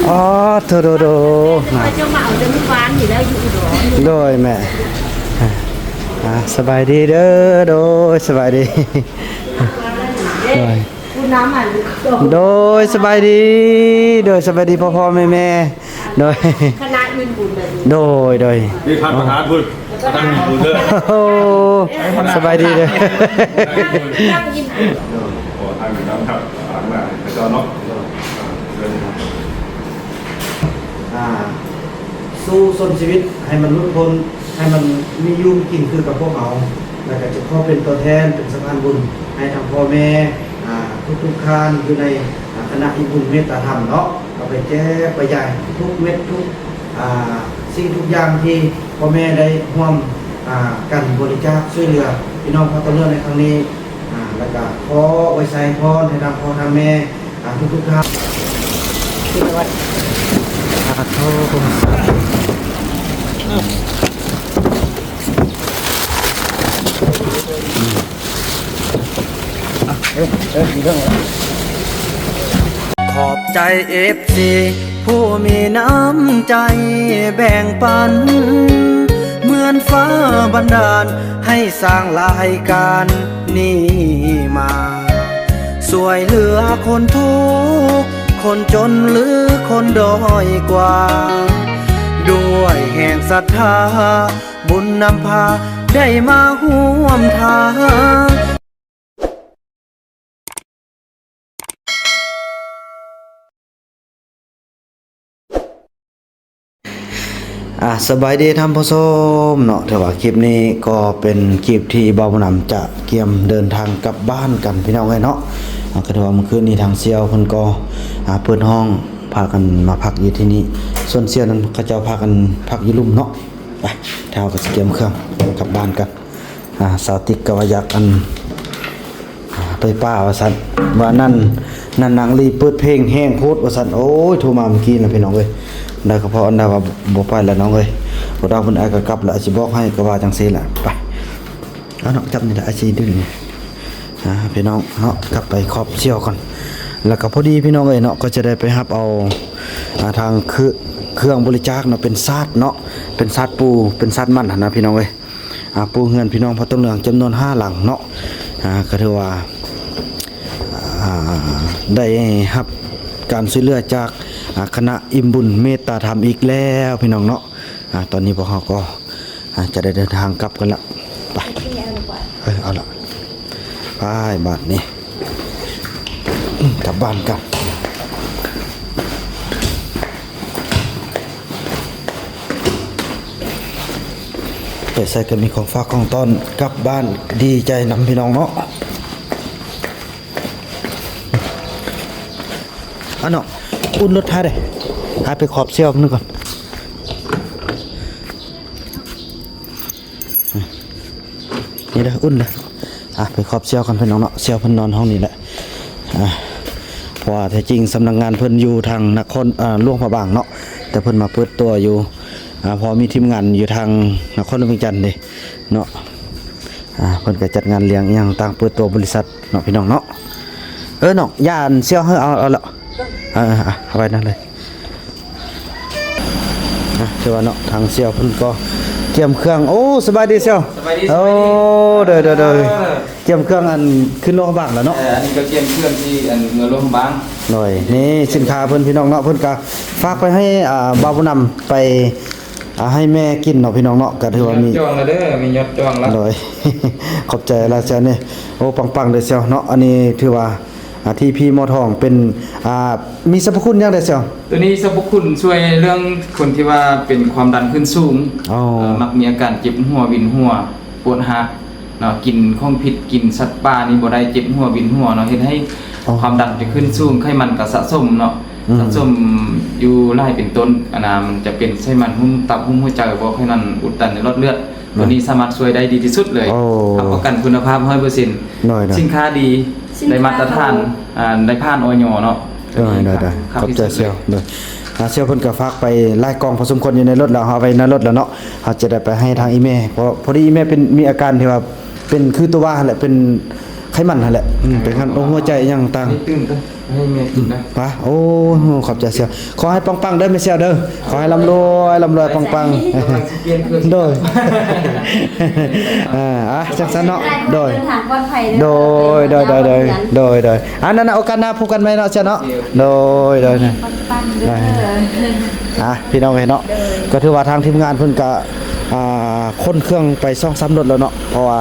ອໍ ໂທ ໂດ ໂດ ວ່າຈະມາເອົາແຕ່ມື້ວານນີ້ແລ້ວ ຢູ່ອຸດອນ. ໂດຍແມ່ ອ່າ ສະບາຍດີເດີ. ໂດຍ ສະບາຍດີ. ໂດຍ ຜູ້ນຳອັນ ໂດຍ ສະບາຍດີ. ໂດຍ ສະບາຍດີພໍ່ໆແມ່ໆ. ໂດຍ ຄະນະອື່ນບຸນແບບນີ້. ໂດຍ ໂດຍ ມີທ່ານປະທານພຸ້ນ ປະທານອື່ນບຸນເດີ. ໂອ້ ສະບາຍດີເດີ. ຕັ້ງ ຕັ້ງອີ່ ຂໍທາງຢູ່ນຳຄັບ ທາງໜ້າເຈົ້າເນາະ. ອ່າ ສູ້ຊົນຊີວິດໃຫ້ມັນຫຼຸດພົ້ນ ໃຫ້ມັນມີຢູ່ມີກິນຄືກັບພວກເຮົາ ແລ້ວກໍຈະຂໍເປັນຕົວແທນ ເປັນສະພານບຸນໃຫ້ທັງພໍ່ແມ່ ອ່າ ທຸກໆທ່ານຢູ່ໃນ ອ່າ ຄະນະອີ່ບຸນເມດຕາທຳເນາະ ເອົາໄປແຈກໄປຢາຍທຸກເມັດທຸກ ອ່າ ສິ່ງທຸກຢ່າງທີ່ພໍ່ແມ່ໄດ້ຮ່ວມ ອ່າ ກັນບໍລິຈາກຊ່ວຍເຫຼືອພີ່ນ້ອງພາກຕາເຫຼືອໃນຄັ້ງນີ້ ອ່າ ແລ້ວກໍຂໍອວຍໄຊພອນໃຫ້ທັງພໍ່ທັງແມ່ ອ່າ ທຸກໆທ່ານ. ສາທຸ. ຂອບໃຈເອັຟຊີ ຜູ້ມີນ້ຳໃຈແບ່ງປັນ ເໝືອນຟ້າບັນດານໃຫ້ສ້າງລາຍການນີ້ມາ ຊ່ວຍເຫຼືອຄົນທຸກ ຄົນຈົນ ຫຼື ຄົນດ້ອຍກວ່າ ດ້ວຍແຮງສັດທາ ບຸນນຳພາໄດ້ມາຮ່ວມທາງ. ອ່າ ສະບາຍດີທ່ານຜູ້ຊົມເນາະ. ຖືວ່າຄລິບນີ້ກໍເປັນຄລິບທີ່ບ່າວບຸນນຳຈະກຽມເດີນທາງກັບບ້ານກັນ ພີ່ນ້ອງເອີຍເນາະ. ອ່າ ກໍຖືວ່າມື້ຄືນນີ້ທາງສ່ຽວເພິ່ນກໍ ອ່າ ເປີດຫ້ອງ ພາກັນມາພັກຢູ່ທີ່ນີ້ ສ່ວນສ່ຽວນັ້ນເຂົາເຈົ້າພາກັນພັກຢູ່ລຸ່ມເນາະ. ໄປ ເຮົາກໍຊິກຽມເຄື່ອງກັບບ້ານກັນ. ອ່າ ສາວຕິກກໍວ່າຢາກອັນ ອ່າ ໄປປ່າວ່າຊັ້ນ ວ່ານັ້ນ ນັ້ນນາງລີເປີດເພງແຮງໂພດວ່າຊັ້ນ. ໂອ້ຍ ໂທມາມື້ກີ້ນະພີ່ນ້ອງເອີຍ. ໄດ້ກໍພໍອັນໃດວ່າບໍ່ໄປລະນ້ອງເອີຍ ບໍ່ໄດ້ ເພິ່ນອ້າຍກໍກັບລະ ຊິບອກໃຫ້ ກໍວ່າຈັ່ງຊີ້ລະ. ໄປ ເອົາເນາະ ຈັບນີ້ລະ ອາຊີດຶງນີ້ ອ່າ ພີ່ນ້ອງເນາະ ກັບໄປຂອບສ່ຽວກ່ອນ. ແລ້ວກໍພໍດີພີ່ນ້ອງເອີຍເນາະ ກໍຈະໄດ້ໄປຮັບເອົາ ອ່າ ທາງເຄື່ອງ ເຄື່ອງບໍລິຈາກເນາະ ເປັນສາດເນາະ ເປັນສາດປູ ເປັນສາດມັນຫັ້ນນະ ພີ່ນ້ອງເອີຍ. ອ່າ ປູເຮືອນພີ່ນ້ອງພາກຕາເຫຼືອງຈຳນວນຫ້າຫຼັງເນາະ. ອ່າ ກໍຖືວ່າ ອ່າ ໄດ້ຮັບການຊ່ວຍເຫຼືອຈາກ ອ່າ ຄະນະອີ່ມບຸນເມດຕາທຳອີກແລ້ວ ພີ່ນ້ອງເນາະ. ອ່າ ຕອນນີ້ພວກເຮົາກໍ ອ່າ ຈະໄດ້ເດີນທາງກັບກັນລະ. ໄປ ເອີ ເອົາລະ ໄປ ບາດນີ້ ກັບບ້ານກັນ. ໄປໃສກໍມີຂອງຝາກຂອງຕ້ອນກັບບ້ານ ດີໃຈນຳພີ່ນ້ອງເນາະ. ອັນເນາະ ອຸ່ນລົດຖ້າເດ້ ຫາໄປຂອບສ່ຽວໜຶ່ງກ່ອນ. ນີ້ເດີ ອຸ່ນເດີ. ອ່ະ ໄປຂອບສ່ຽວກ່ອນພີ່ນ້ອງເນາະ. ສ່ຽວເພິ່ນນອນຫ້ອງນີ້ແຫຼະ. ອ່າ ເພາະວ່າແທ້ຈິງສຳນັກງານເພິ່ນຢູ່ທາງນະຄອນ ອ່າ ຫຼວງພະບາງເນາະ ແຕ່ເພິ່ນມາເປີດຕົວຢູ່ ອ່າ ເພາະມີທີມງານຢູ່ທາງນະຄອນຫຼວງວຽງຈັນເດ້ເນາະ. ອ່າ ເພິ່ນກໍຈັດງານລ້ຽງອີ່ຫຍັງຕ່າງ ເປີດຕົວບໍລິສັດເນາະ ພີ່ນ້ອງເນາະ. ເອີ ນ້ອງ ຢ່າອັນສ່ຽວ ເຮີ ເອົາ ເອົາລະ ເອີ ເອົາໄວ້ນັ້ນເລີຍ. ອ່ະ ຖືວ່າເນາະ ທາງສ່ຽວເພິ່ນກໍກຽມເຄື່ອງ. ໂອ້ ສະບາຍດີສ່ຽວ. ສະບາຍດີ. ໂອ້ ສະບາຍດີ. ໂດຍ ໂດຍ ໂດຍ. ເອີ ກຽມເຄື່ອງອັນຂຶ້ນຫຼວງພະບາງລະເນາະ. ເອີ ອັນນີ້ກໍກຽມເຄື່ອງທີ່ອັນເມືອງຫຼວງພະບາງ. ໂດຍ ນີ້ສິນຄ້າເພິ່ນ ພີ່ນ້ອງເນາະ ເພິ່ນກໍຝາກໄປໃຫ້ ອ່າ ບ່າວບຸນນຳໄປ ອ່າ ໃຫ້ແມ່ກິນເນາະ ພີ່ນ້ອງເນາະ. ກໍຖືວ່າມີ ມີຍອດຈອງລະເດີ ມີຍອດຈອງລະ. ໂດຍ ຂອບໃຈຫຼາຍສ່ຽວນີ້. ໂອ້ ປັງໆເດີສ່ຽວເນາະ. ອັນນີ້ຖືວ່າ ອ່າ ທີພີໝໍທອງເປັນ ອ່າ ມີສັບພະຄຸນຫຍັງແດ່ສ່ຽວ? ໂຕນີ້ສັບພະຄຸນຊ່ວຍເລື່ອງຄົນທີ່ວ່າເປັນຄວາມດັນຂຶ້ນສູງ. ອໍ ເອີ ມັກມີອາການເຈັບຫົວ ວິນຫົວ ປວດຫັກເນາະ. ກິນຂອງຜິດ ກິນສັດປ່ານີ້ບໍ່ໄດ້ ເຈັບຫົວ ວິນຫົວເນາະ ເຮັດໃຫ້ ອໍ ຄວາມດັນຈະຂຶ້ນສູງ ໄຂມັນກໍສະສົມເນາະ. ອືມ ສະສົມຢູ່ຫຼາຍເປັນຕົ້ນ ອັນນັ້ນຈະເປັນໄຂມັນຫຸ້ມຕັບ ຫຸ້ມຫົວໃຈບໍ ໄຂມັນອຸດຕັນໃນຫຼອດເລືອດ. ໂດຍ ໂຕນີ້ສາມາດຊ່ວຍໄດ້ດີທີ່ສຸດເລີຍ. ໂອ້ ຮັບປະກັນຄຸນນະພາບຮ້ອຍເປີເຊັນ. ໂດຍ ໂດຍ ສິນຄ້າດີ. ສິນຄ້າໄດ້ມາດຕະຖານ ໂດຍ ອ່າ ໄດ້ຜ່ານ ອອຍ ເນາະ. ໂດຍ ໂດຍ ໂດຍ ຂອບໃຈສ່ຽວ. ໂດຍ ອ່າ ສ່ຽວເພິ່ນກໍຝາກໄປຫຼາຍກ່ອງພໍສົມຄວນຢູ່ໃນລົດແລ້ວ ເຮົາເອົາໄວ້ໃນລົດແລ້ວເນາະ. ເຮົາຈະໄດ້ໄປໃຫ້ທາງອີ່ແມ່ ເພາະພໍດີອີ່ແມ່ເປັນ ມີອາການທີ່ວ່າເປັນຄືຕົວວ່າຫັ້ນແຫຼະ ເປັນ ໄຂມັນຫັ້ນແຫຼະ ອືມ ເປັນຄັນໂອກຫົວໃຈຫຍັງຕ່າງ ໃຫ້ຕື່ມກັນ ໃຫ້ແມ່ກິນນະ ປະ ໂອ້ ຂອບໃຈສ່ຽວ ຂໍໃຫ້ປັງໆເດີແມ່ສ່ຽວເດີ ຂໍໃຫ້ລ່ຳລວຍ ລ່ຳລວຍ ປັງໆ ກຳລັງຊິປ່ຽນເຄື່ອງ ໂດຍ ອ່າ ອ່ະ ຈັ່ງຊັ້ນເນາະ ໂດຍ ເດີນທາງປອດໄພເດີ ໂດຍ ໂດຍ ໂດຍ ໂດຍ ອັນນັ້ນນະ ໂອກາດໜ້າພົບກັນໃໝ່ເນາະ ສ່ຽວເນາະ ໂດຍ ໂດຍ ປັງໆເດີ ອ່າ ພີ່ນ້ອງເອີຍເນາະ ໂດຍ ກໍຖືວ່າທາງທີມງານເພິ່ນກະ ອ່າ ຂົນເຄື່ອງໄປສອງສາມລົດແລ້ວເນາະ ເພາະວ່າ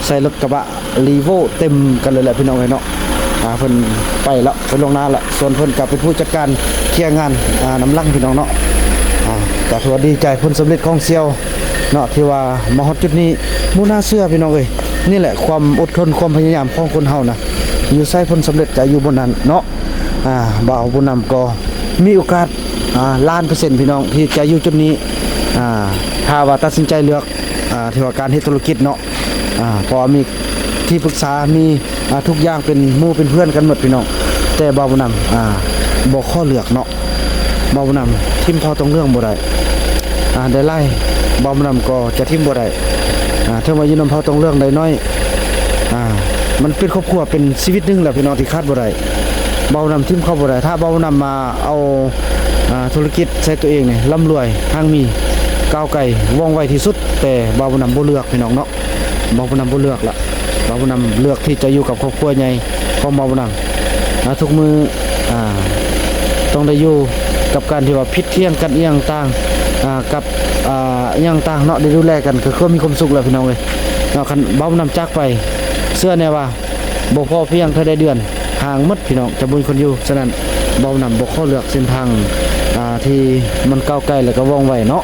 ໃສ່ລົດກະບະ ຣີໂວ້ເຕັມກັນເລີຍແຫຼະພີ່ນ້ອງເອີຍເນາະ ອ່າ ເພິ່ນໄປແລ້ວ ໄປລ່ວງໜ້າແລ້ວ ສ່ວນເພິ່ນກໍເປັນຜູ້ຈັດການເຄຍງານ ອ່າ ນຳຫຼັງພີ່ນ້ອງເນາະ ອ່າ ກໍຖືວ່າດີໃຈຜົນສຳເລັດຂອງສ່ຽວເນາະ ທີ່ວ່າມາຮອດຈຸດນີ້ ບໍ່ໜ້າເຊື່ອພີ່ນ້ອງເອີຍ ນີ້ແຫຼະຄວາມອົດທົນ ຄວາມພະຍາຍາມຂອງຄົນເຮົານະ ຢູ່ໃສຜົນສຳເລັດກໍຢູ່ບ່ອນນັ້ນເນາະ ອ່າ ບ່າວບຸນນຳກໍມີໂອກາດ ອ່າ ລ້ານເປີເຊັນພີ່ນ້ອງ ທີ່ຈະຢູ່ຈຸດນີ້ ອ່າ ຖ້າວ່າຕັດສິນໃຈເລືອກ ອ່າ ທີ່ວ່າການເຮັດທຸລະກິດເນາະ ອ່າ ເພາະວ່າມີທີ່ປຶກສາ ມີ ອ່າ ທຸກຢ່າງເປັນໝູ່ເປັນເພື່ອນກັນໝົດພີ່ນ້ອງ ແຕ່ບ່າວບຸນນຳ ອ່າ ບໍ່ຂໍເລືອກເນາະ ບ່າວບຸນນຳຖິ້ມເຜົ່າຕອງເຫຼືອງບໍ່ໄດ້ ອ່າ ໄດ້ຫຼາຍ ບ່າວບຸນນຳກໍຈະຖິ້ມບໍ່ໄດ້ ອ່າ ເຖິງວ່າຢູ່ນຳເຜົ່າຕອງເຫຼືອງໄດ້ໜ້ອຍ ອ່າ ມັນເປັນຄອບຄົວ ເປັນຊີວິດໜຶ່ງແຫຼະພີ່ນ້ອງ ທີ່ຂາດບໍ່ໄດ້ ບ່າວບຸນນຳຖິ້ມເຂົາບໍ່ໄດ້ ຖ້າບ່າວບຸນນຳມາເອົາ ອ່າ ທຸລະກິດໃສ່ຕົວເອງນີ້ ລ່ຳລວຍຮັ່ງມີ ກ້າວໄກ ວ່ອງໄວທີ່ສຸດ ແຕ່ບ່າວບຸນນຳບໍ່ເລືອກພີ່ນ້ອງເນາະ ບ່າວບຸນນຳບໍ່ເລືອກລະ ບ່າວບຸນນຳເລືອກທີ່ຈະຢູ່ກັບຄອບຄົວໃຫຍ່ຂອງບ່າວບຸນນຳ ອ່າ ທຸກມື້ ອ່າ ຕ້ອງໄດ້ຢູ່ກັບການທີ່ວ່າຜິດຖຽງກັນອີ່ຫຍັງຕ່າງ ອ່າ ກັບ ອ່າ ອີ່ຫຍັງຕ່າງເນາະ ໄດ້ດູແລກັນ ກໍຄືມີຄວາມສຸກແລ້ວພີ່ນ້ອງເອີຍເນາະ ຄັນບ່າວບຸນນຳຈາກໄປ ເຊື່ອແນ່ວ່າ ບໍ່ພໍພຽງເທົ່າໃດເດືອນ ຮ້າງໝົດພີ່ນ້ອງ ຈະບໍ່ມີຄົນຢູ່ ສະນັ້ນ ເບົານຳບໍ່ຂໍເລືອກເສັ້ນທາງ ອ່າ ທີ່ມັນກ້າວໄກ ແລ້ວກໍວ່ອງໄວເນາະ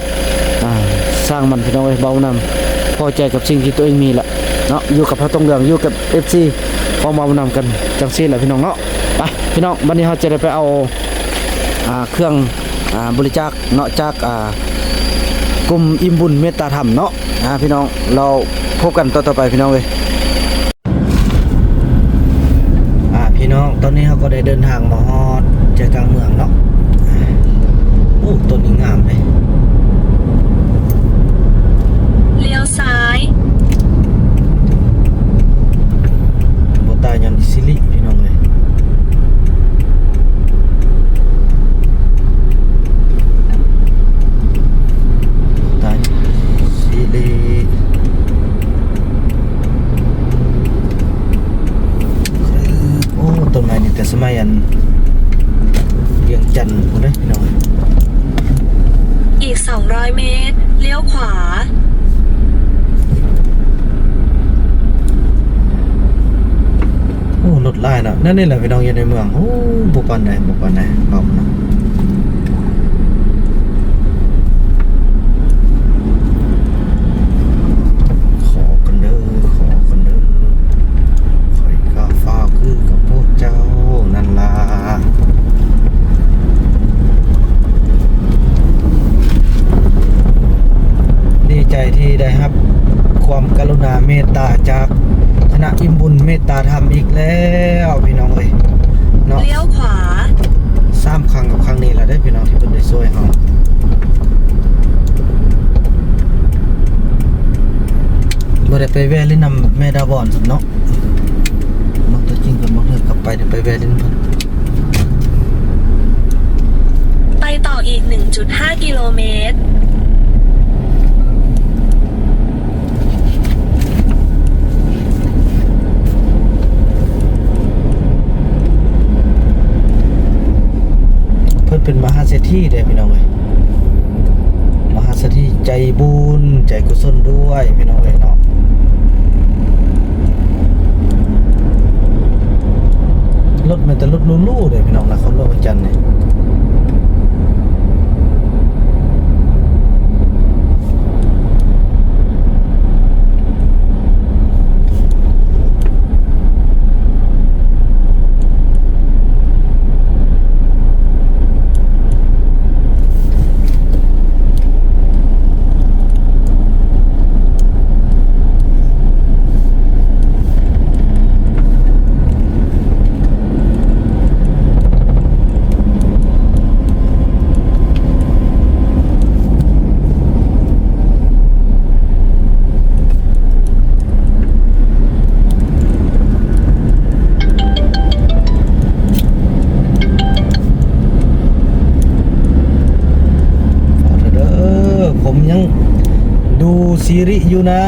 ອ່າ ຊ່າງມັນພີ່ນ້ອງເອີຍ ເບົານຳພໍໃຈກັບສິ່ງທີ່ຕົວເອງມີລະເນາະ ຢູ່ກັບພະຕົງເຫຼືອງ ຢູ່ກັບເອັຟຊີຂອງເບົານຳກັນຈັ່ງຊີ້ແຫຼະພີ່ນ້ອງເນາະ ໄປພີ່ນ້ອງ ບັດນີ້ເຮົາຈະໄດ້ໄປເອົາ ອ່າ ເຄື່ອງ ອ່າ ບໍລິຈາກເນາະ ຈາກ ອ່າ ກຸ່ມອີ່ມບຸນເມດຕາທຳເນາະ ອ່າ ພີ່ນ້ອງ ລາວພົບກັນຕອນຕໍ່ໄປພີ່ນ້ອງເອີຍ. ອ່າ ພີ່ນ້ອງ ຕອນນີ້ເຮົາກໍໄດ້ເດີນທາງມາຮອດໃຈກາງເມືອງເນາະ ໂອ້ ຕົ້ນນີ້ງາມເດ້ ລ້ຽວຊ້າຍ ບໍ່ຕາຍຍ້ອນອີ່ຊິລິ ພີ່ນ້ອງເອີຍ. ຕາຍຊີລີ ໂອ້ ຕົ້ນໄມ້ນີ້ແຕ່ສະໄໝອັນວຽງຈັນພຸ້ນເດ້ພີ່ນ້ອງ. อีก สองร้อย เมตร เลี้ยวขวา ໂອ້ ລົດຫຼາຍເນາະ ແນວນີ້ແຫຼະພີ່ນ້ອງ ຢູ່ໃນເມືອງ ໂອ້ ບໍ່ປານໃດ ບໍ່ປານໃດ ເວົ້ານະ ຂໍກັນເດີ ຂໍກັນເດີ ຂ້ອຍກໍຟ້າວຄືກັບພວກເຈົ້ານັ້ນລະ. ດີໃຈທີ່ໄດ້ຮັບຄວາມກະລຸນາເມດຕາຈາກຄະນະອີ່ມບຸນເມດຕາທຳອີກແລ້ວພີ່ນ້ອງເອີຍເນາະ ລ້ຽວຂວາ ສາມຄັ້ງກັບຄັ້ງນີ້ລະເດ້ພີ່ນ້ອງ ທີ່ເພິ່ນໄດ້ຊ່ວຍເຮົາ ບໍ່ໄດ້ໄປແວ່ຫຼິ້ນນຳແມ່ດາວອນຊ້ຳເນາະ. ເບິ່ງຕົວຈິງກ່ອນ ບາງເທື່ອກັບໄປໄດ້ໄປແວ່ຫຼິ້ນເພິ່ນ ไปต่ออีก หนึ่งจุดห้า กิโลเมตร ເພິ່ນເປັນມະຫາເສດຖີເດ້ພີ່ນ້ອງເອີຍ. ມະຫາເສດຖີໃຈບຸນໃຈກຸສົນດ້ວຍພີ່ນ້ອງເອີຍເນາະ. ລົດແມ່ນແຕ່ລົດຫຼູໆເດ້ພີ່ນ້ອງ ນະຄອນຫຼວງວຽງຈັນນີ້. ຊິຣິຢູ່ນະ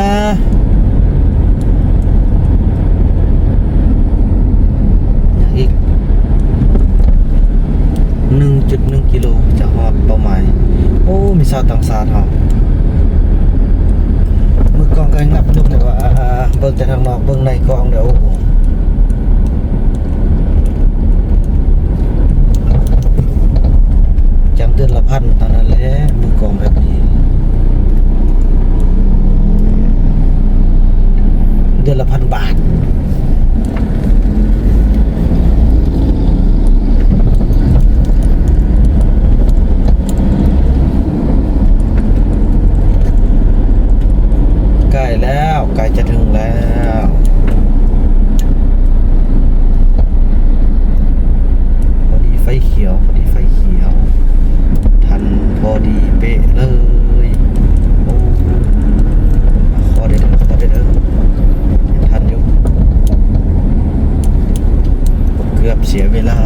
ຍັງອີກໜຶ່ງຈຸດໜຶ່ງກິໂລຈະຮອດເປົ້າໝາຍ. ໂອ້ ມີຊາວຕ່າງຊາດເຮົາ. ມືກ້ອງກໍງັບລົງ ແຕ່ວ່າເບິ່ງແຕ່ທາງນອກ ເບິ່ງໃນກ້ອງແລ້ວ ໂອ້ໂຫ ຈັ່ງເດືອນລະພັນເທົ່ານັ້ນແຫຼະ ມືກ້ອງແບບນີ້ ເດືອນລະພັນບາດ. ໃກ້ແລ້ວ ໃກ້ຈະເຖິງແລ້ວ ພໍດີໄຟຂຽວ ພໍດີໄຟຂຽວ ທັນພໍດີເປະເລີຍ. ໂອ້ ຂໍແດ່ເດີ ຂໍແດ່ເດີ ຍັງທັນຢູ່ ເກືອບເສຍເວລາ.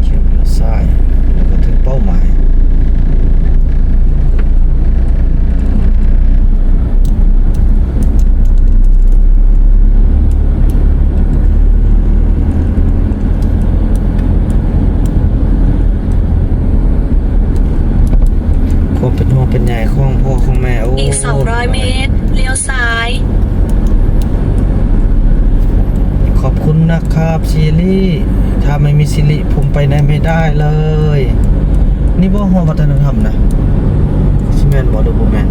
ຂຽວລ້ຽວຊ້າຍ ແລ້ວກໍເຖິງເປົ້າໝາຍ. ຄວາມເປັນຫ່ວງເປັນໃຍຂອງພໍ່ຂອງແມ່. ໂອ້ ອີກສອງຮ້ອຍເມດ ລ້ຽວຊ້າຍ. ຂອບຄຸນນະຄັບ ຊີລີ. ຖ້າໄມ່ມີຊີລີ ຜົມໄປໄຫນໄມ່ໄດ້ເລີຍ. ນີ້ບໍ່ ຫໍວັດທະນະທຳນະ ຊິແມ່ນບໍ່ ຫຼືບໍ່ແມ່ນ?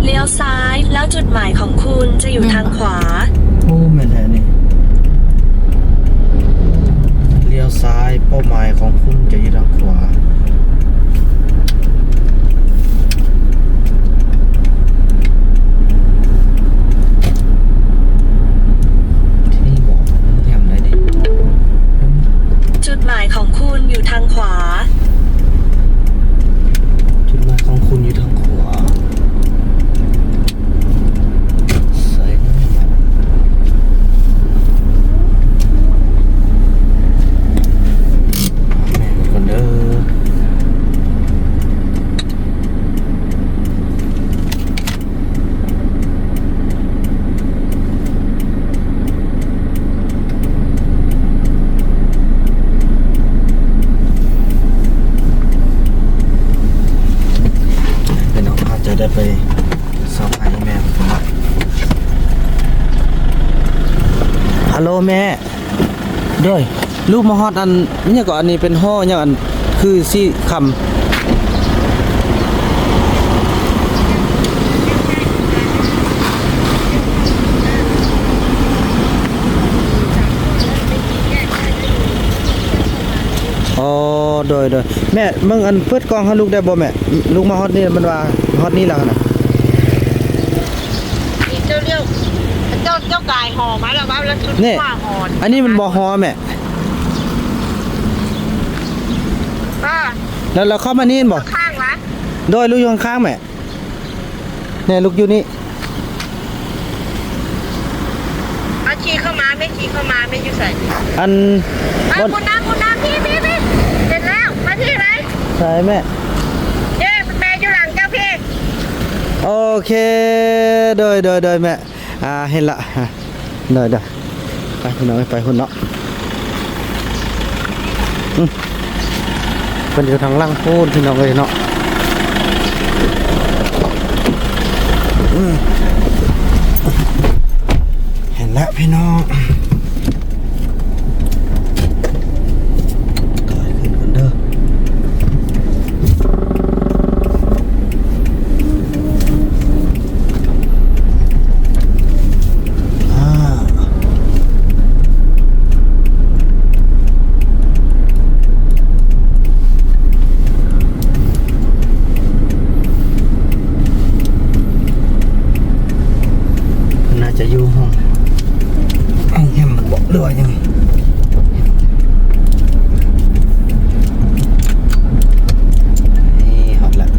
เลี้ยวซ้าย แล้วจุดหมายของคุณจะอยู่ทางขวา. ໂອ້ ແມ່ນແທ້ນີ້ ລ້ຽວຊ້າຍ ເປົ້າໝາຍຂອງຄຸນຈະຢູ່ທາງຂວາ. ທີ່ນີ້ບໍ່ ໂຮງແຮມໃດນີ້? จุดหมายของคุณอยู่ทางขวา. ຈຸດໝາຍຂອງຄຸນຢູ່ທາງຂວາ. ໃສ່ເນາະ ແມ່ນກ່ອນເດີ. ເປັນເນາະ ອາດຈະໄດ້ໄປ ສອບໃຫ້ແມ່ເພິ່ນເນາະ. ຮັລໂຫຼແມ່. ໂດຍ ລູກມາຮອດອັນ ອີຫຍັງເກາະ ອັນນີ້ເປັນຫໍ່ຫຍັງ ອັນຄືສີຄຳ. ອໍ ໂດຍ ໂດຍ ແມ່ ເບິ່ງອັນເປີດກ້ອງໃຫ້ລູກໄດ້ບໍ່ແມ່? ລູກມາຮອດນີ້ ມັນວ່າຮອດນີ້ແລ້ວຫັ້ນນະ. ນີ້ເຈົ້າລ້ຽວ ເຈົ້າ ເຈົ້າກາຍຫໍ່ມາແລ້ວ ເວົ້າແລ້ວ ນີ້ ວ່າຫໍ່ ອັນນີ້ມັນບໍ່ຫໍ່ແມ່? ເອີ ແລ້ວ ແລ້ວເຂົ້າມານີ້ແມ່ນບໍ່? ຂ້າງວະ? ໂດຍ ລູກຢູ່ຂ້າງໆແມ່. ແມ່ ລູກຢູ່ນີ້. ເອົາ ຂີ່ເຂົ້າມາແມ່ ຂີ່ເຂົ້າມາແມ່. ຢູ່ໃສ? ອັນ ເອີ ບໍ່ ພຸ້ນນະ ພຸ້ນນະ ພີ້ ພີ້ ພີ້ ເຫັນແລ້ວ. ມາພີ້ໄວ. ໃສແມ່? ເດ້ ແມ່ຢູ່ຫຼັງເຈົ້າພີ້. ໂອເຄ ໂດຍ ໂດຍ ໂດຍແມ່. ອ່າ ເຫັນລະ ໂດຍ ໂດຍ ໄປພີ່ນ້ອງເອີຍ ໄປພຸ້ນເນາະ. ອື ເພິ່ນຢູ່ທາງຫຼັງພຸ້ນພີ່ນ້ອງເອີຍເນາະ. ອື ເຫັນລະພີ່ນ້ອງ. ຖອຍຂຶ້ນກ່ອນເດີ. ອ່າ. ຈະຢູ່ຫ້ອງ ຫ້ອງແຮມມັນບໍ ຫຼືວ່າຫຍັງ? ນີ້ຮອດແລ້ວ.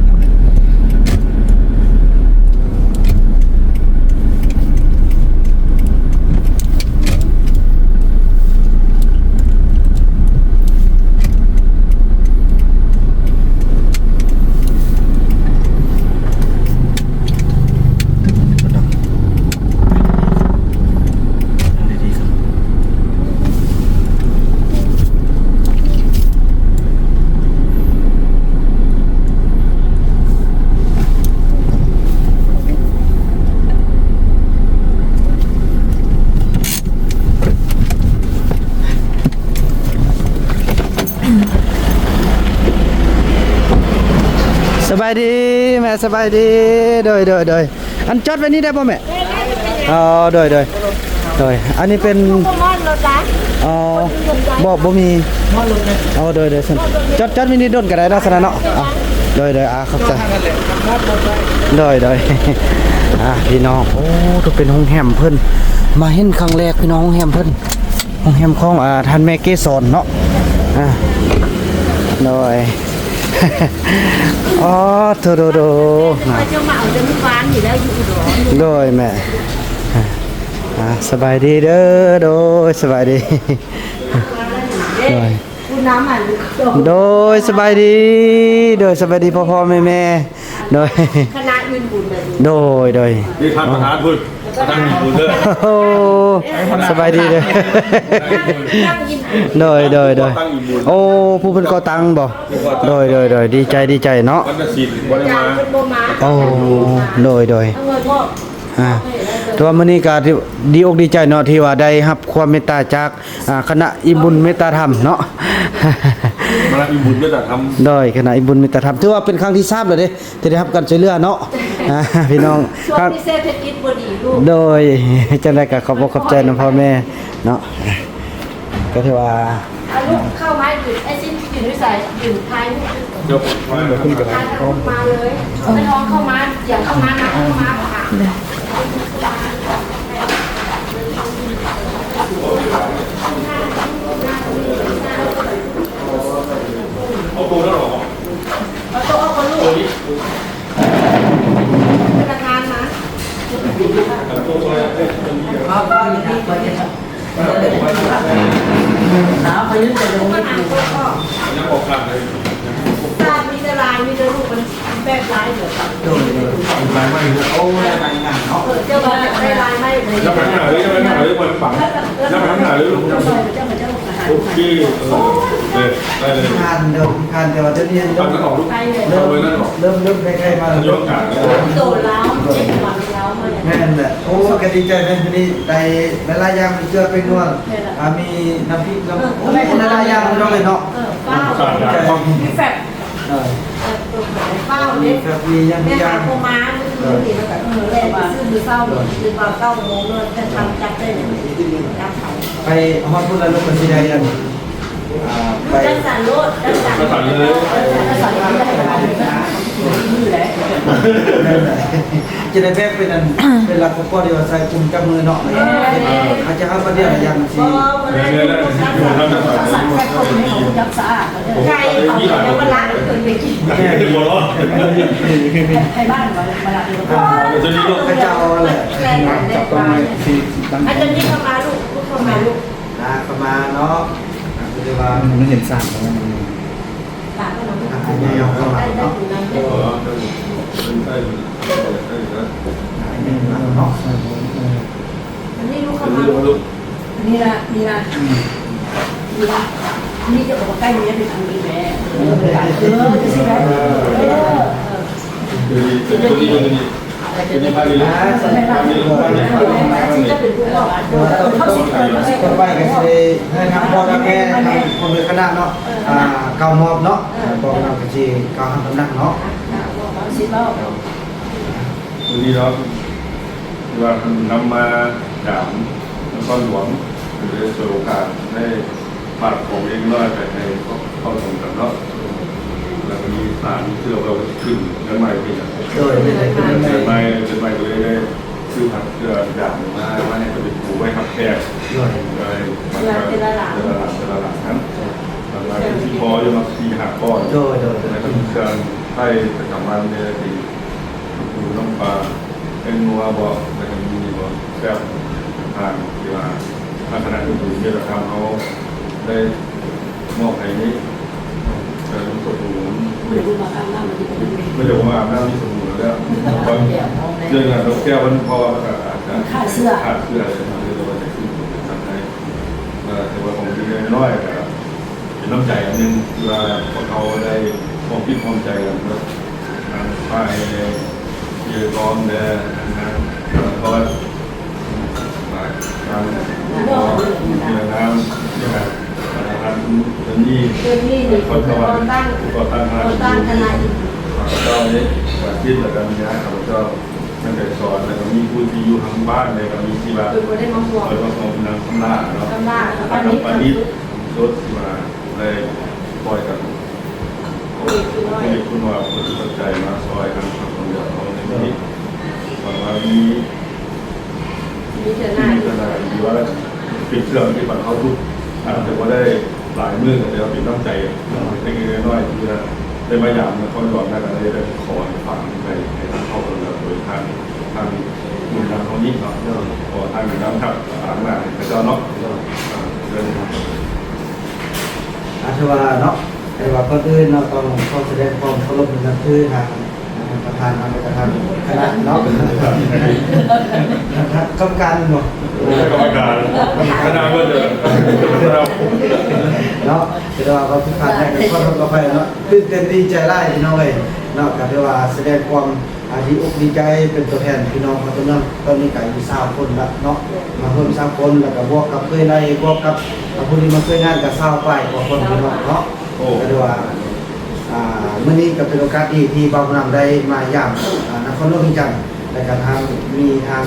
ສະບາຍດີແມ່ ສະບາຍດີ. ໂດຍ ໂດຍ ໂດຍ. ອັນ ຈອດໄວ້ນີ້ໄດ້ບໍ່ແມ່? ອໍ ໂດຍ ໂດຍ ໂດຍ. ອັນນີ້ເປັນ ບໍ່ມອດລົດລະ? ອໍ ບໍ່ ບໍ່ມີ. ອໍ ໂດຍ ໂດຍ ຊັ້ນ ຈອດ ຈອດໄວ້ນີ້ດົນກໍໄດ້ເນາະ ຊັ້ນນະເນາະ. ອໍ ໂດຍ ໂດຍ. ອາ ຂອບໃຈ. ໂດຍ ໂດຍ. ອາ ພີ່ນ້ອງ ໂອ້ ໂຕເປັນໂຮງແຮມເພິ່ນ ມາເຫັນຄັ້ງແລກ ພີ່ນ້ອງ. ໂຮງແຮມເພິ່ນ ໂຮງແຮມຂອງ ອາ ທ່ານແມ່ເກສອນເນາະ. ອາ ໂດຍ. ອໍ ໂທ ໂດ ໂດ ເຈົ້າມາເອົາແຕ່ມື້ວານນີ້ແລ້ວ ຢູ່ອຸດອນ. ໂດຍແມ່. ອາ ສະບາຍດີເດີ. ໂດຍ ສະບາຍດີ. ໂດຍ ໂດຍ ສະບາຍດີ. ໂດຍ ສະບາຍດີພໍ່ໆແມ່ໆ. ໂດຍ ຄະນະອີ່ບຸນ. ໂດຍ ໂດຍ. ນີ້ທ່ານປະທານພຸ້ນ ປະທານອີ່ບຸນເດີ. ໂອ້ ສະບາຍດີເດີ. ໂດຍ ໂດຍ ໂດຍ. ໂອ້ ຜູ້ເພິ່ນກໍ່ຕັ້ງບໍ? ໂດຍ ໂດຍ ໂດຍ. ດີໃຈ ດີໃຈເນາະ. ວັນນະສິນບໍ່ໄດ້ມາ. ໂອ້ ໂດຍ ໂດຍ. ອາ ແຕ່ວ່າມື້ນີ້ກໍດີອົກດີໃຈເນາະ ທີ່ວ່າໄດ້ຮັບຄວາມເມດຕາຈາກ ອາ ຄະນະອີ່ບຸນເມດຕາທຳເນາະ. ຄະນະອີ່ບຸນເມດຕາທຳ. ໂດຍ ຄະນະອີ່ບຸນເມດຕາທຳ ຖືວ່າເປັນຄັ້ງທີສາມແລ້ວເດ້ ທີ່ໄດ້ຮັບການຊ່ວຍເຫຼືອເນາະ. ອາ ພີ່ນ້ອງ ຊ່ວງທີ່ເສດຖະກິດບໍ່ດີລູກ. ໂດຍ ຈັ່ງໃດກໍຂອບອົກຂອບໃຈນຳພໍ່ແມ່ເນາະ. ກໍຖືວ່າ ອາ ລູກເຂົ້າມາຢູ່ ໄອ້ຊິນຢູ່ໃສ? ຢູ່ທ້າຍ ເດີ ທ້າຍ ມາເລີຍ. ໄປຫ້ອງເຂົ້າມາ ສຽງເຂົ້າມານຳເຂົ້າມາ. ເອົາໂຕນັ້ນອອກ. ເອົາໂຕອອກກ່ອນລູກ. ພະນັກງານມາ. ສາດມີແຕ່ລາຍ ມີແຕ່ລູກມັນແບບລາຍດຽວກັນ. ໂດຍ ໂດຍ. ລາຍໄມ້ ໂອ້ ລາຍໄມ້ງາມເນາະ. ເອີ ເຈົ້າວ່າໄດ້ລາຍໄມ້ ຢ່າໄປທາງໜ້າເລີຍ ຢ່າໄປທາງໜ້າເລີຍ ປ່ອຍມັນບັງ. ຢ່າໄປທາງໜ້າເລີຍລູກ. ໂອເຄ ເອີ ໄດ້ເລີຍ ຜ່ານເດີ ຜ່ານ ແຕ່ວ່າດຽວນີ້ເລີ່ມ ເລີ່ມ ເລີ່ມ ເລີ່ມໃກ້ໆມາແລ້ວ. ໂຕລາວ ເຈັບຫົວລາວມາແລ້ວ. ແມ່ນແຫຼະ. ໂອ້ ກໍດີໃຈແມ່ນ ມື້ນີ້ໄດ້ຫຼາຍໆຢ່າງ ມີເກືອ ແປ້ງນົວດ ອ່າ ມີນ້ຳພລິກ ນ້ຳ ໂອ້ ຫຼາຍໆຢ່າງເນາະ. ເອີ ຟ້າວ ມີແຟັບ ເອີ ຟ້າວເດ້ ມີແຟັບ ມີຫຍັງ ມີຫຍັງ ແມ່ຫາກໍມາມື້ນີ້ ແລ້ວກໍ ເອີ ແລ່ນໄປຊື້ມື້ເຊົ້າ ຕື່ນມາເກົ້າໂມງໂລດ ຈັ່ງທຳຈັດໄດ້ ຈັດໄປ ໄປຮອດພຸ້ນແລ້ວ ລົດກໍຊິໄດ້ອັນ ອ່າ ໄປ ຈັດສັນໂລດ ຈັດສັນ ຈັດສັນເລີຍ ຈະໄດ້ແບກເປັນອັນ ເປັນຫຼັກອຸປະກອນທີ່ວ່າໃຊ້ກຸມຈັບມືເນາະ. ເອີ ອາດຈະເອົາມາດຽວລະຢ່າງຊິ ບໍ່ ບໍ່ໄດ້ ຈັດສັນແບບຄົນໃຫ້ເຂົາຈັບສະອາດ ໄກ່ເຂົາຈະມາລັກເພິ່ນໄປກິນ ແມ່ນບໍ່ລອດ ໄທບ້ານມາ ມາລັກເພິ່ນ ອ່າ ເຂົາເຈົ້າແຫຼະ ຈັບຕ້ອງໄມ້ທີ່ຕັ້ງ ອາຈານນີ້ເຂົ້າມາລູກ ລູກເຂົ້າມາລູກ ອ່າ ເຂົ້າມາເນາະ ອ່າ ຄືວ່າມັນເຫັນສາມແລ້ວມັນ ອ່າ ໃຫຍ່ເອົາເຂົ້າມາເນາະ ເນາະ ອັນນີ້ລູກເຂົ້າມາລູກ ອັນນີ້ລະ ນີ້ລະ ອືມ ນີ້ລະ ນີ້ຈະອອກມາໃກ້ນີ້ເປັນອັນນີ້ແຫຼະ ເອີ ເອີ ຈັ່ງຊີ້ແຫຼະ ເອີ ເອີ ເອີ ຕໍ່ໄປກໍຊິໄດ້ໃຫ້ທາງພໍ່ທາງແມ່ ທາງຄົນໃນຄະນະເນາະ ອ່າ ກ່າວມອບເນາະ ພໍ່ເນາະ ກໍຊິກ່າວຮັບນຳໜັກເນາະ ມື້ນີ້ເນາະ ທີ່ວ່າເພິ່ນນຳມາຢາມນະຄອນຫຼວງ ກໍເລີຍສວຍໂອກາດໄດ້ ຝາກຂອງເລັກນ້ອຍໄປໃຫ້ເຂົາ ເຂົາສົມກັນເນາະ ແລ້ວກໍມີສານເຊື່ອວ່າເພິ່ນຂຶ້ນເຮືອນໃໝ່ເປັນຫຍັງ ໂດຍ ເຮືອນໃໝ່ ເຮືອນໃໝ່ ເຮືອນໃໝ່ກໍເລີຍໄດ້ ຄືຮັບເທື່ອຢາມມາ ມາໃຫ້ເພິ່ນໄປປູໄວ້ຮັບແຂກ ໂດຍ ເອີ ເທື່ອ ເທື່ອລະຫຼັງ ເທື່ອລະຫຼັງ ເທື່ອລະຫຼັງນັ້ນ ໂດຍ ຫຼັງໆຄືຊິພໍຢູ່ເນາະ ສີ່ຫ້າກ້ອນ ໂດຍ ໂດຍ ແລ້ວກໍມີເຄື່ອງໃຊ້ປະຈຳວັນເດ້ ເປັນປູນ້ຳປາ ແປ້ງນົວບໍ ແລ້ວກໍມີບໍ ແຊບ ຕ່າງໆ ທີ່ວ່າທາງຄະນະອຸດໜູນເວລາທຳເຮົາໄດ້ ມອບໃຫ້ນີ້ ເອີ ມີສະບູ ເພິ່ນຈະບໍ່ມາອາບນ້ຳ ມີສະບູແລ້ວ ເລື່ອງນັ້ນແກ້ວເພິ່ນ ເພາະວ່າມັນກໍອາດຈະຂາດເຊື້ອ ຂາດເຊື້ອ ເລີຍເນາະ ເລີຍວ່າຈະຊື້ຂອງເປັນສັດໃຫ້ ເອີ ແຕ່ວ່າຂອງເລັກໆນ້ອຍໆ ກໍເປັນນ້ຳໃຈອັນໜຶ່ງ ທີ່ວ່າພວກເຮົາໄດ້ຮ່ວມຈິດຮ່ວມໃຈກັນເນາະ ທາງຝ່າຍ ເຈກອງແດ່ ທາງ ທາງ ທາງ ທາງ ທາງ ທາງ ທາງ ທາງ ທາງ ທາງ ທາງ ເຈົ້ານີ້ ເຈົ້ານີ້ ເຈົ້ານີ້ ຜູ້ກໍ່ຕັ້ງ ຜູ້ກໍ່ຕັ້ງ ຜູ້ກໍ່ຕັ້ງຄະນະ ຄະນະ ຂ້າພະເຈົ້ານີ້ ສາທິດ ແລ້ວກໍມີອ້າຍຂ້າພະເຈົ້າ ທ່ານໄກສອນ ແລ້ວກໍມີຜູ້ທີ່ຢູ່ທາງບ້ານ ແລ້ວກໍມີທີ່ວ່າ ເພິ່ນບໍ່ໄດ້ມາຮ່ວມ ເພິ່ນມາຮ່ວມນຳຄຳລາເນາະ ຄຳລາ ແລ້ວກໍປານິດ ສົດ ທີ່ວ່າໄດ້ຊ່ອຍກັນ ເປັນຜູ້ໃຫຍ່ຜູ້ນ້ອຍ ເພິ່ນເຂົ້າໃຈມາຊ່ອຍກັນ ເຮົາໃນມື້ນີ້ ຫວັງວ່າມີ ມີເທື່ອໜ້າ ມີເທື່ອໜ້າ ທີ່ວ່າເປັນເຄື່ອງທີ່ບັນເທົາທຸກ ອາດຈະບໍ່ໄດ້ຫຼາຍມື້ ແຕ່ວ່າເປັນນ້ຳໃຈເລັກໆນ້ອຍໆ ທີ່ວ່າໄດ້ມາຢາມນະຄອນຫຼວງ ແລ້ວກໍໄດ້ ໄດ້ຂໍໃຫ້ຝາກໄປໃຫ້ທາງຄອບຄົວ ໂດຍທາງ ທາງບຸນນຳເຮົານີ້ເນາະ ຂໍທາງນຳທັບຕາມມາໃຫ້ເຂົາເຈົ້າເນາະ ເຊີນ ອາ ຖືວ່າເນາະ ແຕ່ວ່າກ່ອນອື່ນເນາະ ຕ້ອງຂໍສະແດງຄວາມເຄົາລົບນັບຖືທາງ ປະທານ ແລ້ວກໍທາງຄະນະເນາະ ກຳມະການເນາະ ກຳມະການ ຄະນະເບິດເດີ ເນາະ ແຕ່ວ່າເວົ້າຜິດພາດຫຍັງກໍຂໍໂທດຂໍອະໄພເນາະ ຕື່ນເຕັ້ນດີໃຈຫຼາຍພີ່ນ້ອງເອີຍເນາະ ກໍຖືວ່າສະແດງຄວາມ ອ່າ ດີອົກດີໃຈ ເປັນຕົວແທນພີ່ນ້ອງເຮົາຕົວເມືອງ ຕອນນີ້ກໍອາຍຸຊາວຄົນລະເນາະ ມາເພີ່ມຊາວຄົນ ແລ້ວກໍບວກກັບເຄີຍໄລ່ ບວກກັບ ອ່າ ຜູ້ທີ່ມາຊ່ວຍງານກໍຊາວປາຍກວ່າຄົນພີ່ນ້ອງເນາະ ໂອ້ ກໍຖືວ່າ ອ່າ ມື້ນີ້ກໍເປັນໂອກາດດີທີ່ບ່າວນຳໄດ້ມາຢາມ ອ່າ ນະຄອນຫຼວງວຽງຈັນ ແລ້ວກໍທາງ ມີທາງ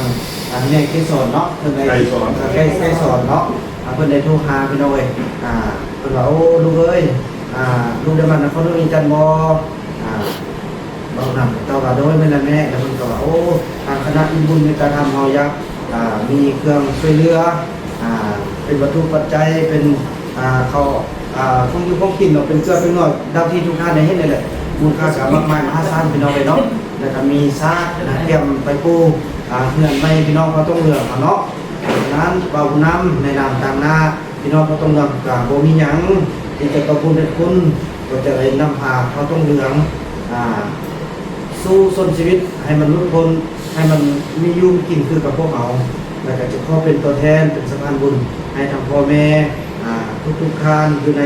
ອ່າ ແມ່ໄກສອນເນາະ ເພິ່ນໄດ້ ໄກສອນ ໄກ ໄກສອນເນາະ ອ່າ ເພິ່ນໄດ້ໂທຫາພີ່ນ້ອງເອີຍ ອ່າ ເພິ່ນວ່າ ໂອ້ ລູກເອີຍ ອ່າ ລູກໄດ້ມານະຄອນຫຼວງວຽງຈັນບໍ່? ອ່າ ເວົ້ານຳ ເຈົ້າວ່າ ໂດຍ ແມ່ນລະແມ່ ແລ້ວເພິ່ນກໍວ່າ ໂອ້ ທາງຄະນະອີ່ບຸນເມດຕາທຳເຮົາຢາກ ອ່າ ມີເຄື່ອງຊ່ວຍເຫຼືອ ອ່າ ເປັນວັດຖຸປັດໄຈ ເປັນ ອ່າ ເຂົ້າ ອ່າ ຂອງຢູ່ຂອງກິນເນາະ ເປັນເກືອເປັນໜວດ ດັ່ງທີ່ທຸກທ່ານໄດ້ເຫັນນີ້ແຫຼະ ມູນຄ່າກໍມາກມາຍມະຫາສານ ພີ່ນ້ອງເອີຍເນາະ ແລ້ວກໍມີສາກ ອ່າ ກຽມໄປປູ ອ່າ ເຮືອນໃໝ່ພີ່ນ້ອງເຜົ່າຕົງເຫຼືອງເຮົາເນາະ ສະນັ້ນ ເວົ້ານຳໃນນາມຕາງໜ້າ ພີ່ນ້ອງເຜົ່າຕົງເຫຼືອງກໍບໍ່ມີຫຍັງທີ່ຈະຕອບບຸນເທິດຄຸນ ກໍຈະໄດ້ນຳພາເຜົ່າຕົງເຫຼືອງ ອ່າ ສູ້ຊົນຊີວິດໃຫ້ມັນຫຼຸດພົ້ນ ໃຫ້ມັນມີຢູ່ມີກິນຄືກັບພວກເຮົາ ແລ້ວກໍຈະຂໍເປັນຕົວແທນ ເປັນສະພານບຸນໃຫ້ທັງພໍ່ແມ່ ອ່າ ທຸກໆທ່ານຢູ່ໃນ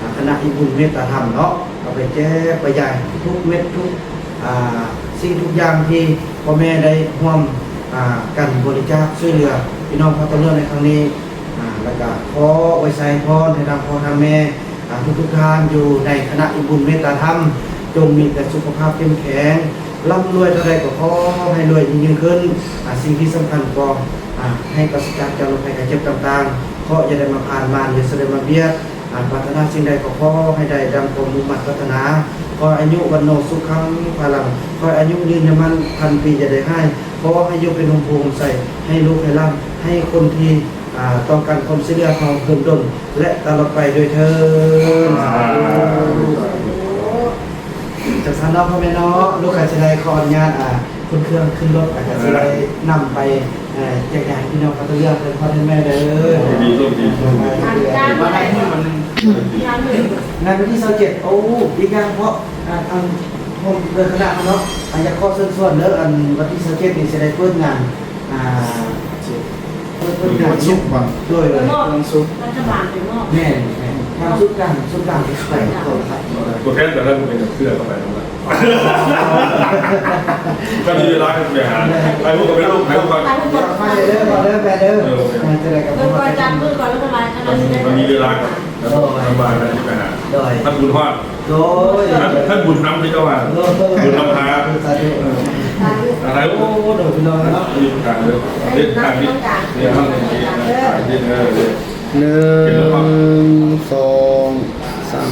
ອ່າ ຄະນະອີ່ບຸນເມດຕາທຳເນາະ ເອົາໄປແຈກໄປຢາຍທຸກເມັດທຸກ ອ່າ ສິ່ງທຸກຢ່າງທີ່ພໍ່ແມ່ໄດ້ຮ່ວມ ອ່າ ກັນບໍລິຈາກຊ່ວຍເຫຼືອພີ່ນ້ອງເຜົ່າຕົງເຫຼືອງໃນຄັ້ງນີ້ ອ່າ ແລ້ວກະຂໍອວຍໄຊພອນໃຫ້ທັງພໍ່ທັງແມ່ ອ່າ ທຸກໆທ່ານຢູ່ໃນຄະນະອີ່ບຸນເມດຕາທຳ ຈົ່ງມີແຕ່ສຸຂະພາບເຂັ້ມແຂງ ລ່ຳລວຍເທົ່າໃດກໍຂໍໃຫ້ລວຍຍິ່ງໆຂຶ້ນ ອ່າ ສິ່ງທີ່ສຳຄັນກໍ ອ່າ ໃຫ້ປາສະຈາກຈາກໂລກໄພໄຂ້ເຈັບຕ່າງໆ ເຄາະຢ່າໄດ້ມາຜ່ານ ມານຢ່າສະເດັດມາບຽດ ອ່າ ປາດຖະໜາສິ່ງໃດກໍຂໍໃຫ້ໄດ້ດັ່ງຄວາມມຸ່ງໝັ້ນປາດຖະໜາ ຂໍອາຍຸວັນໂນສຸຂັງພະລັງ ຂໍໃຫ້ອາຍຸຍືນຍາວນານພັນປີຢ່າໄດ້ຫາຍ ຂໍໃຫ້ຢູ່ເປັນຮົ່ມໂພຮົ່ມໄຊ ໃຫ້ລູກໃຫ້ຫຼານ ໃຫ້ຄົນທີ່ ອ່າ ຕ້ອງການຄວາມຊ່ວຍເຫຼືອເຮົາດົນໆ ແລະ ຕະຫຼອດໄປດ້ວຍເທີ້ນ ສາທຸ ສາທຸ ຈັງຊັ້ນເນາະ ພໍ່ແມ່ເນາະ ລູກກະຊິໄດ້ຂໍອະນຸຍາດ ອ່າ ຂົນເຄື່ອງຂຶ້ນລົດ ແລ້ວກະຊິໄດ້ນຳໄປ ເອີ ແຈກຢາຍພີ່ນ້ອງເຂົາເຈົ້າເລື່ອງເພິ່ນພໍ່ເພິ່ນແມ່ເດີ. ໂອ້ ດີໂຊກດີໂຊກດີ. ງານວັນທີຊາວເຈັດ ໂອ້ ອີກຢ່າງເພາະ ອ່າ ທາງໂຮມເດີນຄະນະເຮົາເນາະ ອ່າ ຢາກຂໍເຊີນຊວນເດີ ອັນວັນທີຊາວເຈັດນີ້ຊິໄດ້ເປີດງານ ອ່າ ເປີດ ເປີດງານ ວັນສຸກບໍ່? ໂດຍ ໂດຍ ວັນສຸກ ລັດຖະບານໄປມອບ ແມ່ນ ແມ່ນ ທາງສູນກາງ ສູນກາງໄປ ຕົວແທນແຕ່ລະຜູ້ເປັນເຊື້ອເຂົ້າໄປນຳ. ຖ້າມີເວລາກໍໄປຫາ ໄປພວກກໍໄປລົງ ໄປພວກກໍ ໄປເດີ ໄປເດີ ໄປເດີ ເອີ ໂອເຄ ເອີ ຈະໄດ້ກັບ ເພິ່ນກໍຈຳມື້ກ່ອນ ແລ້ວກໍມາ ຖ້າມີເວລາກໍ ແລ້ວກໍມາ ໄປຫາ ໂດຍ ທ່ານບຸນຮອດ ໂດຍ ທ່ານ ທ່ານບຸນນຳ ທີ່ເຈົ້າວ່າ ໂດຍ ບຸນນຳພາ ສາທຸ ສາທຸ ໂອ້ ໂດຍ ພີ່ນ້ອງເນາະ ມີການເດີ ເຮັດການນີ້ ເຮັດທາງນີ້ ເອີ ເອີ ໜຶ່ງ ສອງ ສາມ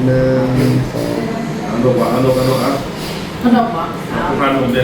ໜຶ່ງ ສອງ ເອົາລູກວ່າ ເອົາລູກ ເອົາລູກ ເອົາ ຂະໜົມບໍ່? ເອົາ ຂະໜົມເດ້.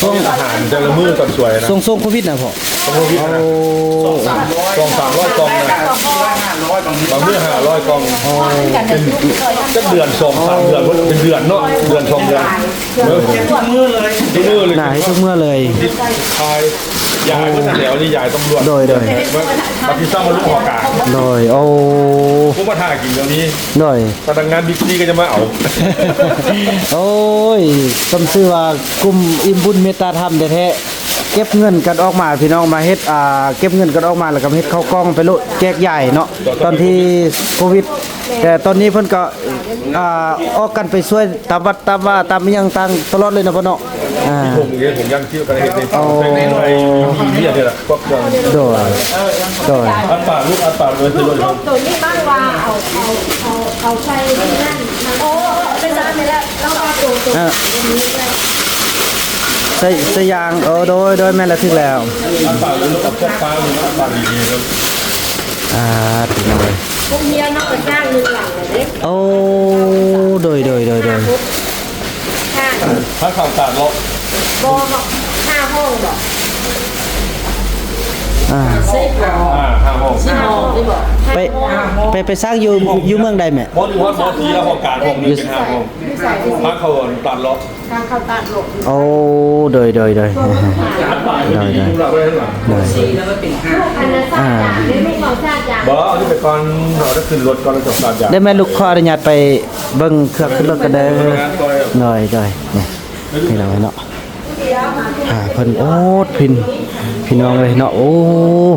ຊ່ວງອາຫານແຕ່ລະມື້ຕອນສວຍນະ ຊ່ວງ ຊ່ວງໂຄວິດນະພໍ່? ຊ່ວງໂຄວິດນະ ໂອ້ ສອງສາມຮ້ອຍກ່ອງນະ ບາງມື້ຫ້າຮ້ອຍກ່ອງ ເປັນຈັກເດືອນ ສອງສາມເດືອນ ເປັນເດືອນເນາະ ເດືອນສອງເດືອນ ເອີ ເຮັດທຸກມື້ເລີຍ ທຸກມື້ເລີຍ ໜ້າເຮັດທຸກມື້ເລີຍ ຂາຍ ຢາຍເບິດຫັ້ນແຫຼະ ອັນນີ້ຢາຍຕຳຫຼວດ ໂດຍ ໂດຍ ບັດທີ່ເຊົ້າມາລົງຫົວກາ ໂດຍ ໂອ້ ພວກມາຖ້າກິນກໍມີ ໂດຍ ພະນັກງານບິກຊີກໍຈະມາເອົາ ໂອ້ຍ ສົມຊື່ວ່າກຸ່ມອີ່ມບຸນເມດຕາທຳແທ້ໆ ເກັບເງິນກັນອອກມາພີ່ນ້ອງ ມາເຮັດ ອ່າ ເກັບເງິນກັນອອກມາ ແລ້ວກໍເຮັດເຂົ້າກ່ອງໄປໂລດ ແຈກຢາຍເນາະ ຕອນທີ່ໂຄວິດ ແຕ່ຕອນນີ້ເພິ່ນກໍ ອ່າ ອອກກັນໄປຊ່ວຍຕາມວັດຕາມວາ ຕາມອີ່ຫຍັງຕ່າງຕະຫຼອດເລີຍເນາະພໍ່ເນາະ ອ່າ ຜົມເອງ ຜົມຍັງຊິວກັນເຮັດເອງ ໂອ້ ໃນ ໃນ ໃນ ໃນ ໃນ ໃນ ໃນ ໃນ ໂດຍ ໂດຍ ອັດປາກລູກ ອັດປາກເລີຍ ໂຕນີ້ບ້າງວ່າເອົາ ເອົາ ເອົາ ເອົາໃສ່ທີ່ນັ້ນ ໂອ້ ເປັນຊະນັ້ນແລ້ວ ລາວວ່າໂຕ ໂຕ ເອີ ໃສ່ ໃສ່ຢາງ ເອີ ໂດຍ ໂດຍ ແມ່ນແລ້ວ ຖືກແລ້ວ ອັດປາກເລີຍລູກ ອັດປາກເລີຍ ອັດປາກດີໆ ອ່າ ພີ່ນ້ອງເອີຍ ໂຮງຮຽນເຮົາກໍສ້າງໜຶ່ງຫຼັງແລ້ວເດ້ ໂອ້ ໂດຍ ໂດຍ ໂດຍ ໂດຍ ຫ້າ ຖ້າເຂົ້າຕາດເນາະ ບໍ່ ຫ້າຫ້ອງບໍ່ ອ່າ ສິບ ອ່າ ຫ້າຫ້ອງ ສິບຫ້ອງ ໄປ ໄປ ໄປສ້າງຢູ່ ຢູ່ເມືອງໃດແມ່? ບໍ່ ຢູ່ຮອດ ມໍສີ່ ແລ້ວຫ້ອງກາງຫ້ອງໜຶ່ງເປັນຫ້າຫ້ອງ ທາງເຂົ້າຕາດເນາະ ທາງເຂົ້າຕາດເນາະ ໂອ້ ໂດຍ ໂດຍ ໂດຍ ໂດຍ ໂດຍ ອ່າ ບໍ່ ເອົານີ້ໄປກ່ອນ ເຮົາຈະຂຶ້ນລົດກ່ອນ ແລ້ວຈະສາດຢາ ໄດ້ແມ່ ລູກຂໍອະນຸຍາດໄປ ເບິ່ງເຄື່ອງຂຶ້ນລົດກັນເດີ ໂດຍ ໂດຍ ນີ້ ພີ່ນ້ອງເອີຍເນາະ ຫາເພິ່ນ ໂອ້ ພີ່ ພີ່ນ້ອງເອີຍເນາະ ໂອ້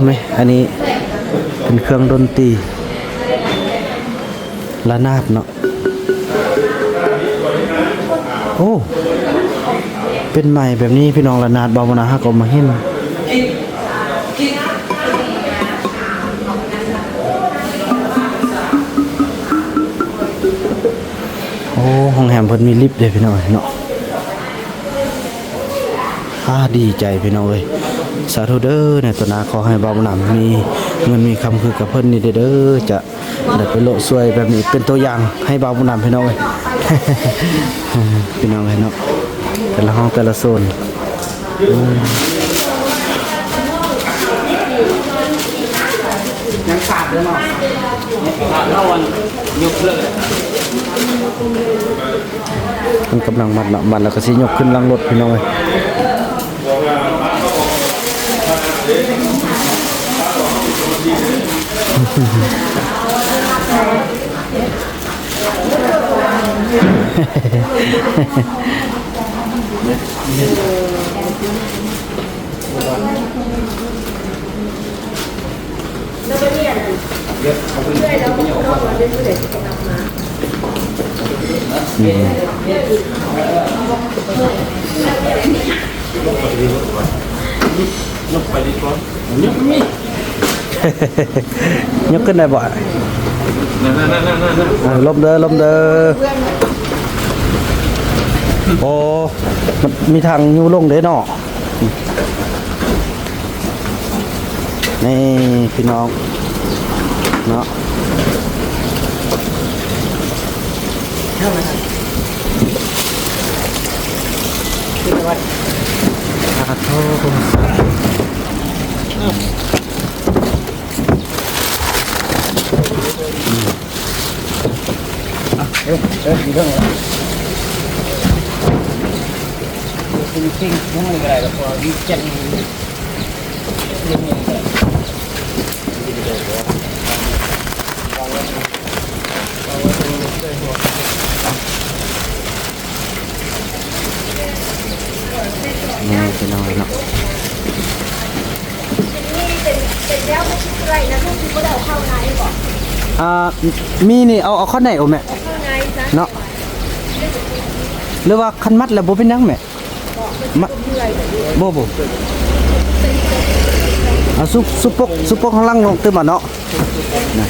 ແມ່ ອັນນີ້ເປັນເຄື່ອງດົນຕີ ລະນາດເນາະ ໂອ້ ເປັນໄມ້ແບບນີ້ ພີ່ນ້ອງ ລະນາດ ບ່າວບຸນນາ ຫາກໍມາເຫັນ. ໂອ້ ໂຮງແຮມເພິ່ນມີລິບເດ້ພີ່ນ້ອງເອີຍເນາະ ອາ ດີໃຈພີ່ນ້ອງເອີຍ ສາທຸເດີ ໃນຕໍ່ໜ້າຂໍໃຫ້ບ່າວບຸນນາມີເງິນມີຄຳຄືກັບເພິ່ນນີ້ເດີ ຈະໄດ້ໄປໂລະຊ່ວຍແບບນີ້ເປັນຕົວຢ່າງໃຫ້ບ່າວບຸນນາພີ່ນ້ອງເອີຍ ພີ່ນ້ອງເອີຍເນາະ ແຕ່ລະຫ້ອງແຕ່ລະໂຊນ. ອືມ ຍັງຂາດເດີເນາະ ຂາດເນາະ ອັນຍົກເລີກ ມັນກຳລັງມັດເນາະ ມັດແລ້ວກໍຊິຍົກຂຶ້ນຫຼັງລົດພີ່ນ້ອງເອີຍ. ຍົກຂຶ້ນໄດ້ບໍ່? ອ່າ ລົມເດີ ລົມເດີ. ໂອ້ ມັນມີທາງຍູ້ລົງເດ້ເນາະ. ນີ້ພີ່ນ້ອງເນາະ ສາທຸ. ອ່ະ ເອີ ເອີ ມີເລື່ອງແລ້ວ ເປັນສິ່ງຍັງນີ້ກໍໄດ້ ແລ້ວກໍມີແຈັດ ນີ້ພີ່ນ້ອງເນາະ ອ່າ ມີນີ້ ເອົາ ເອົາເຂົ້າໃນໂອແມ່ ເນາະ ຫຼືວ່າຄັນມັດແລ້ວບໍ່ເປັນຫຍັງແມ່? ມະ ບໍ່ ບໍ່ ອ່າ ຊຸ ຊຸປົກ ຊຸປົກຂ້າງຫຼັງລົງຕື່ມມາເນາະ ນະ.